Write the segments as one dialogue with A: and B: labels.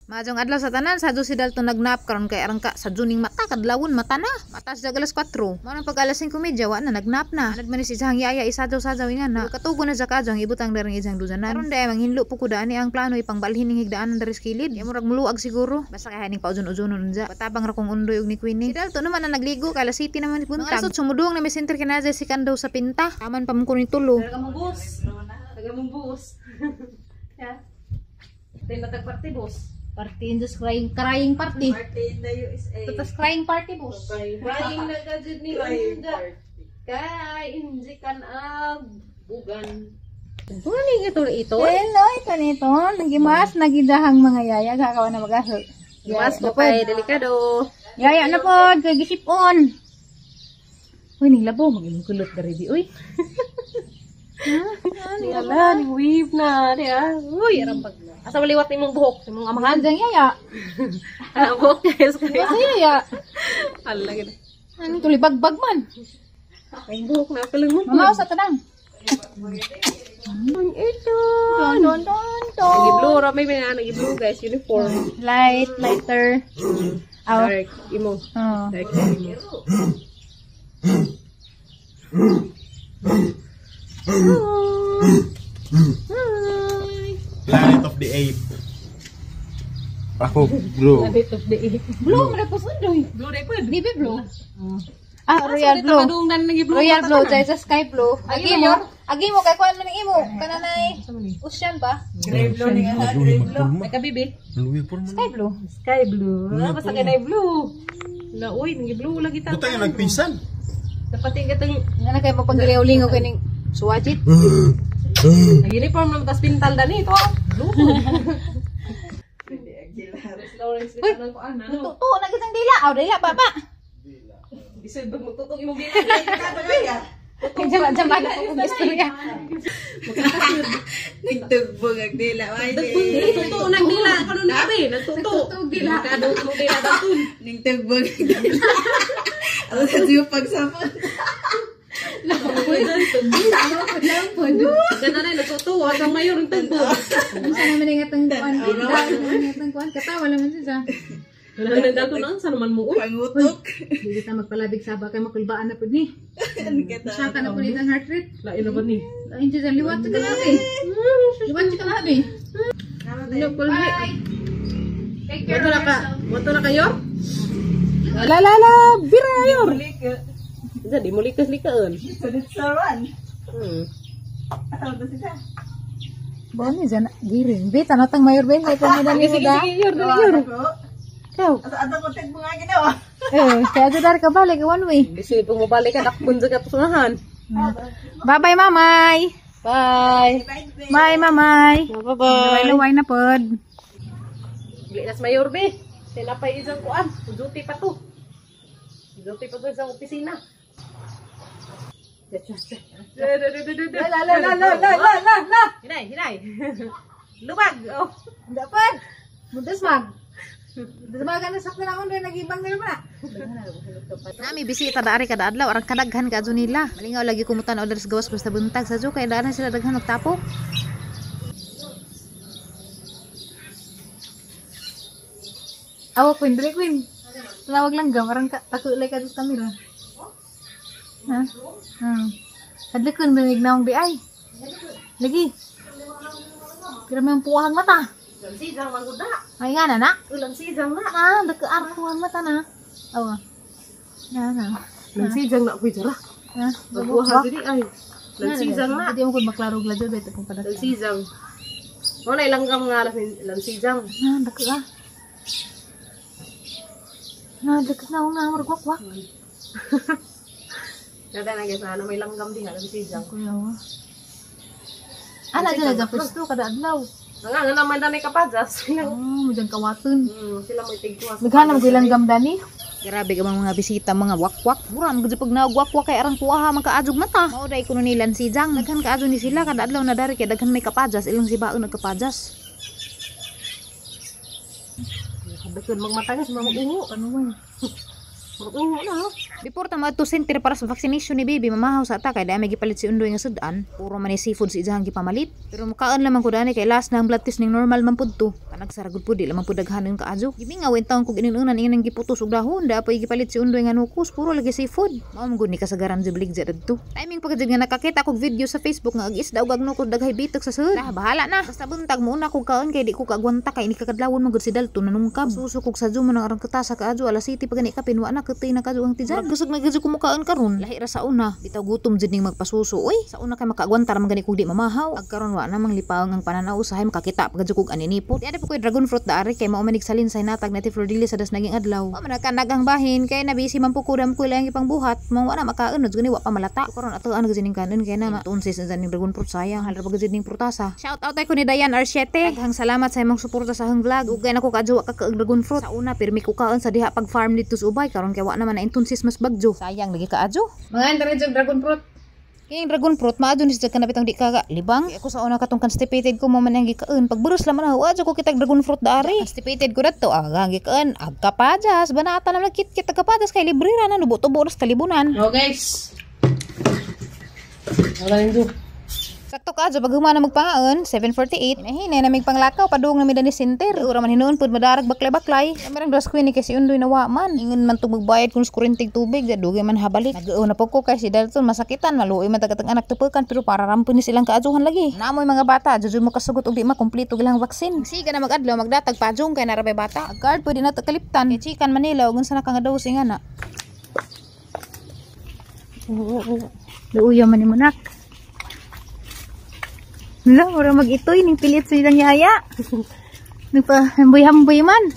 A: Maayong adlaw sa tanan, sa si Dalton nagnap karon kay arang ka sa juning mata kadlawon mata na. Mata siya alas 4. Mao nang pag alas 5:30 wa na nagnap na. Anad man ni si iyang yaya isadyaw-sadyaw ingan na. Katugo na sa kadyo ang ibutang darang isang duzanan. Karon day manghinlo po ko daan ang plano ipangbalhin ning higdaanan diri sa kilid. Kay murag muluag siguro. Basta kay haning paujon-ujonon unja. Patabang ra kong undoy og ni Queenie. Si Dalton naman na nagligo kay alas city naman buntag. Mga sumudong na may center kinaja si Kandaw sa pinta. Taman pa man ko ni tulo.
B: Taga mong bus. Taga mong bus. Yeah. Tayo matag party bus.
A: Party in just crying, crying party.
C: Party in the USA.
A: Tutas crying party boss.
B: Crying na ka jud ni Unda. Kay inji kan ag bugan. Kuning ito ito.
A: Hello, ito nito. Nagimas, nagidahang mga yaya. Kakawa na magaho.
B: Mas ko kay delikado.
A: Yaya na po, kay gisip-on. Uy, ning labo, mag-imong kulot dari di, uy.
B: Ala, ning weave na, di ah. Uy, aram pag. Asa maliwat imong buhok, imong amahan.
A: Hanggang yaya.
B: Ang buhok guys kay.
A: Asa yaya.
B: Ala gid.
A: Ano tuloy bagbag man.
B: Ang buhok na kalang mo.
A: Mama, sa tanang.
B: Ang ito.
A: Don, don, don, don.
B: Nagi-blue ra may mga nagi-blue guys uniform.
A: Light, lighter. Aw.
B: Dark imo.
A: Oh.
B: Dark imo. Hi.
D: Planet of the Ape. Ako, bro.
B: Planet of the Apes.
A: Blue, man po sundoy.
B: Blue day pud.
A: Di ba blue? Ah, royal blue. Royal blue, chay sa sky blue. Agi mo kay kuan man ang imo, kananay ocean ba?
C: Gray blue ni nga. Gray blue.
B: May kabibi.
A: Sky blue.
B: Sky blue. Basta kay na blue. Na uy, ngi blue lagi ta.
D: Buta nga nagpisan.
B: Dapat katong
A: Nga na kay mapagiliw-lingaw kining suwajit.
B: nag-uniform naman tas pintal dani ito. Blue. Lawrence
A: Uy. Tuto na kitang dila. Aw dila baba.
B: Bisod bag magtutong imong dila.
A: Jama jama na kong istorya.
C: Nagtugbog ang dila. Ay,
B: Nagtuto nang dila kanon na be, nagtuto.
A: dila.
B: Kadto mo dila daton.
C: Nagtugbog ang dila. Ako sa diyo pagsama.
A: Lampod.
B: Kana na nagtuto ang mayor ang tugbo.
A: Unsa naman ang atong kuan? Atong kuan katawa naman siya.
B: Wala nang daton ang sa naman mo. Uy.
C: Pangutok.
A: Dili ta magpalabig saba kay makulbaan na pud ni.
C: Ano kita?
A: Saka na pud itang heart rate.
B: Lain na ba ni?
A: Lain siya liwat sa kalabi. Liwat sa kalabi.
B: Bye.
A: Take care.
B: Moto na ka. Moto na kayo? La la la, birayor. Jadi mo likas likaan.
C: Sunod sa run. Ano ba sila?
A: Boni dyan, giring. Be, tanatang mayor be. May pamudan ni
B: Sige
A: da.
B: sige, yor dali yor.
A: Ikaw.
C: Ato ato ko tag mga ginawa.
A: Eh, kaya dar ka balik, one way.
B: Bisod pag mabalik ka dakpon sa katunahan.
A: Bye-bye, mamay.
B: Bye.
A: Bye, mamay.
B: Bye bye.
A: Luway na pod.
B: Dili nas mayor be. Tinapay isang kuan, duty pa to. Duty pa to isang opisina.
C: La la la la la la la la.
B: Hinay, hinay. Lubag. Oh.
A: Dapat. Buntas mag. Dumagan na sakto na akong nagibang na naman. Nami bisita daari kada adlaw arang kadaghan ka nila. Malingaw lagi kumutan order sa gawas basta buntag sa kay daan na sila daghan magtapo. Awa queen, dali queen. Tawag lang gam arang ka takulay ka sa kamera. Ha? Hadlikon binig naong di ay. Lagi. Pero may puwang mata.
B: Lansijang manguda.
A: Ay nga na na.
B: Lansijang na.
A: Ah, daka puwang mata na. Awa. Na na.
B: Lansijang na kuy jara.
A: Ha?
B: Buha diri ay. Lansijang na.
A: Hindi mo kung maklaro gladyo beto kung padat.
B: Lansijang. Mo na ilanggam nga lansijang.
A: Na daka ah. Na daka na nga murag wakwak.
B: Nada na gyud na may langgam diha lansijang.
A: Kuya wa. Ana dyan na pwesto kada adlaw.
B: Nga nga naman danay kapajas.
A: Oh, mo dyan kawaton.
B: Sila may tigkuha.
A: Naghanap ko ilang gamdani. Grabe ka mga bisita, mga wakwak. Mura, magud pag naagwakwak kay arang kuha magkaadjog mata. Mao day kuno nilan si Jang. Daghan kaadyo ni sila kada adlaw na dari kay daghan may kapajas, ilang sibaon nagkapajas.
B: Daghan magmata sa mga ungo.
A: Panuway.
B: Mag-ungo na.
A: Before ta maadto center para sa vaccination ni baby, mamahaw sa ta kay dai may gipalit si Undoy nga sudan. Puro man ni seafood si iyang gipamalit. Pero mukaan lamang ko dani kay last na ang blood test ning normal man pud to. Panagsaragod po di lamang po daghanon kaadyo. Gimingaw in taon kog inununan ingan giputos og dahon da pa gipalit si Undoy nga nukos puro lagi seafood. Mao man gud ni kasagaran jud baligya dadto. Timing pa gud nga nakakita kog video sa Facebook nga ag isda ug ag nukos daghay bitok sa sud. Ah, bahala na. Basta buntag mo una kog kaon kay di ko kaagwanta kay ni kakadlawon man gud si Dalton nanungkab. Suso kog sadyo man ang arang katasa kaadyo alas 7 pa gani kapin wa na kutay na kadyo ang tijan. Kusog na gud ko mukaon karon. Lahi ra sa una. Bitaw gutom jud ning magpasuso oy. Sa una kay makaagwanta ra man gani kog di mamahaw. Ag karon wa na mang lipaong ang pananaw usahay makakita pa gud kog aninipot. Di ada pa koy dragon fruit daari kay mao manig salin sa hinatag na ti Flor de sa das naging adlaw. Wa man nagkanagang bahin kay nabisi man po ko dam ko lang ipangbuhat. Mao wa na makaon gani wa pa malata. Karon ato ang gud kanon kay na matunsis na ning dragon fruit sayang. Halra pa gud ning prutasa. Shout out ay ko ni Dayan R7. Daghang salamat sa imong suporta sa akong vlog. Ugay nako kaadyo wa ka kaag dragon fruit. Sa una pirmi ko kaon sa diha pag farm dito sa Ubay karon kay wa naman na intunsis mas bagyo. Sayang lagi kaadyo. Mga andare dragon fruit. Kaya yung dragon fruit, maadyo ni siya kanapit ang di ka libang. Kaya ako sa una katong constipated ko, maman ang gikaon. Pagburos laman ako, adyo ko kitag dragon fruit daari. Constipated ko dato, aga ang gikaon. Agkapajas, banata naman kit-kit agkapajas kay libre ra na, nubo-tubo ras kalibunan.
B: Oh guys. Wala nito.
A: Sakto ka, pag humana magpangaon, 7:48. Hinahinay na mig panglakaw, padung na mi dani center. Ura man hinuon pud madarag baklay-baklay. Kamerang dos queen ni kay si Undoy na wa man. Ingon man tug magbayad kun sa kuryenteng tubig, da dugay man habalik. Nag-uo na po ko kay si Dalton masakitan, maluoy man tagatang anak tupukan pero para rampon ni silang kaadyohan lagi. Naamoy mga bata, jud mo kasugot og di makumpleto ilang vaksin. Siga na magadlaw magdatag pajong kay narabay bata. Ag card pwede na to kaliptan. Kay chikan Manila ug unsa na ka nga daw nga na.
C: Luuya man ni mo nak. Wala, mura mag-itoy, ning pilit sa ilang yaya. Nagpa-hamboy-hamboy man.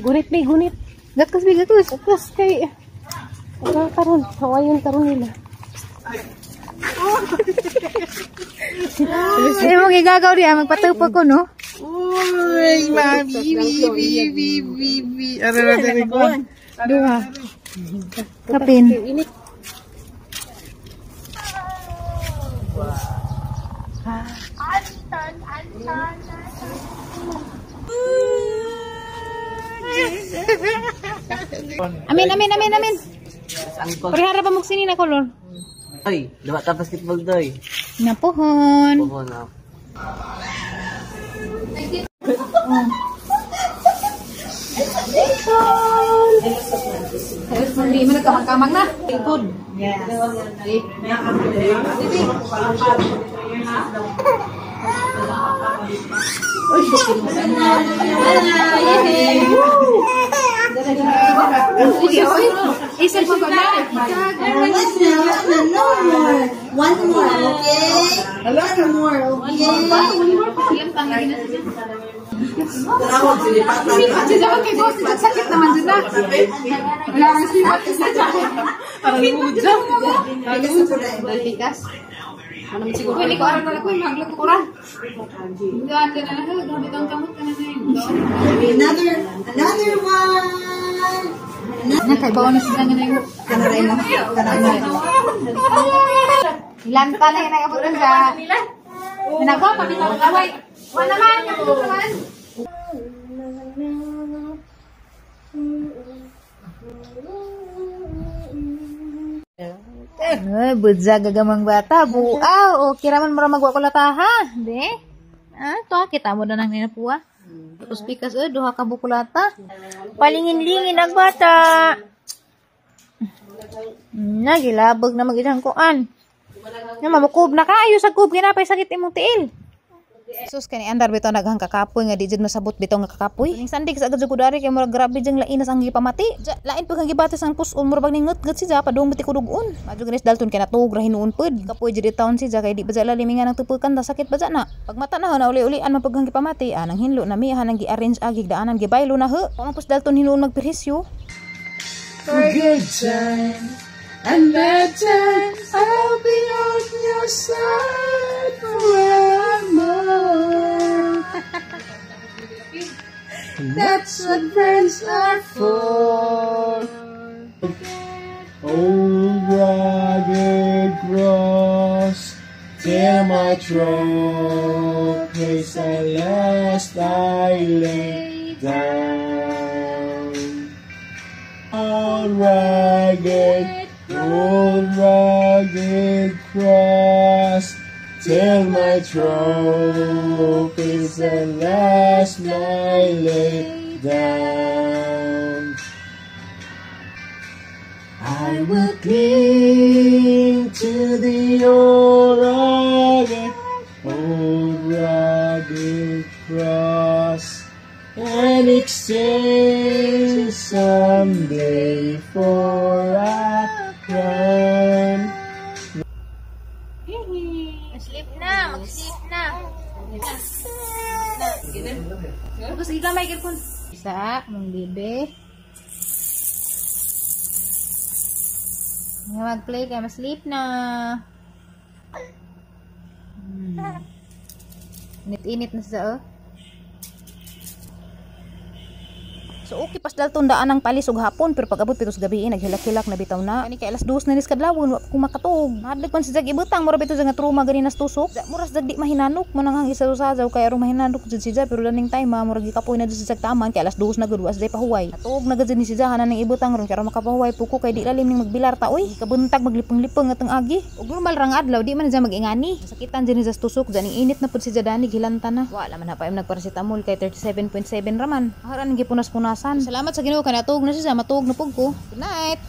B: Gunit may gunit.
C: Gakas, bi, gakas.
B: Gakas kay wala karon, hawayon karon nila.
C: Ay, mo gigagaw diya, magpatupo ko, no?
E: Uy, mami, bi, bi, bi, bi, bi. Ano na din ko?
C: Duha. Kapin.
B: Init.
A: Amin, amin, amin, amin. Parehara pa mo sini na color.
F: Ay, dapat ta basketball doy.
A: Napuhon.
F: Puhon na.
A: Hindi mo nagkamang-kamang na. Isa mo ba na?
C: No more. One more, okay? One more, okay?
A: Sakit naman dyan na. Wala kang sipat sa dyan. Parang lumugod dyan. Pikas. Pwede ko aral pala ko yung maglog ko rin. Gaan ka na lang. Gamit ang kamot ka na na yun.
C: Another one.
A: Nakaibaw na sila nga na yun.
C: Kanaray mo. Kanaray mo.
A: Ilan pa na yung nakabutan sa... Nako, pabitaw ang away. Wala naman, kabutan naman. Ay, budza gagamang bata, buaw. O, kiraman mo ra magwa ko lata, ha? Di? Ah, to, kita mo na nang ninapuwa. Tapos pikas, eh, duha ka bukulata. Palingin-lingin ang bata. Nagilabog na mag-isang kuan. Na mamukob na kaayo sa kub ginapay sakit imong tiil. Sus kani andar bitaw naghang kakapoy nga di jud masabot bitaw nga kakapoy. Ning sandig sa agad jud kudari kay murag grabe jang lainas ang gipamati. Ja, lain pag ang gibates ang puson murag bag ningut-ngut si ja padung biti kudugon. Madyo ganis Dalton kay natuog ra hinuon pud. Kapoy jud taon si ja kay di ba ja lalimi nga nang tupukan ta sakit ba ja na. Pag mata na ho na uli-ulian man pag ang gipamati anang hinlo na miya hanang gi-arrange agig daanan gibaylo na ho. Wa man pus Dalton hinuon magperhisyo.
E: For good times and bad times, I'll be on your side forevermore. That's what friends are for. Old rugged cross, tear my throat, place at last I lay down. Old rugged cross,
D: Till my trophies at last lie laid down, I will cling to the old rugged cross and exchange someday for a crown.
A: Sleep na, mag-sleep na. Tapos gigamay ka kun. Isa, mong bibi. Nga mag-play kay ma-sleep na. Init-init na siya oh. So okay pas dalton daan ang palis og hapon, pero pag abot pitos gabi naghilak-hilak na bitaw na. Kani kay alas 2 na nis kadlawon wa ko makatug. Mahadlok man si jag ibutang mura bitaw nga trauma gani nas tusok. Mura sa jag di mahinanok mo nang ang isa sa jaw kay aron mahinanok jud si jag, pero laning time ma mura gikapoy na jud si jag taman kay alas 2 na gud wa sa pahuway. Natuog na gud ni si jag hanan ning ibutang ron kay aron makapahuway puko kay di lalim ning magbilar ta oy. Kabuntag maglipong-lipong atong agi. Og normal ra nga adlaw di man siya mag-ingani. Sakitan jud ni sa tusok ning init na pud si jag dani gilanta na. Wala man na pa nagparacetamol kay 37.7 raman. Haran gipunas-punasan. Salamat sa Ginoo kay natuog na siya, matuog na pug ko. Good night.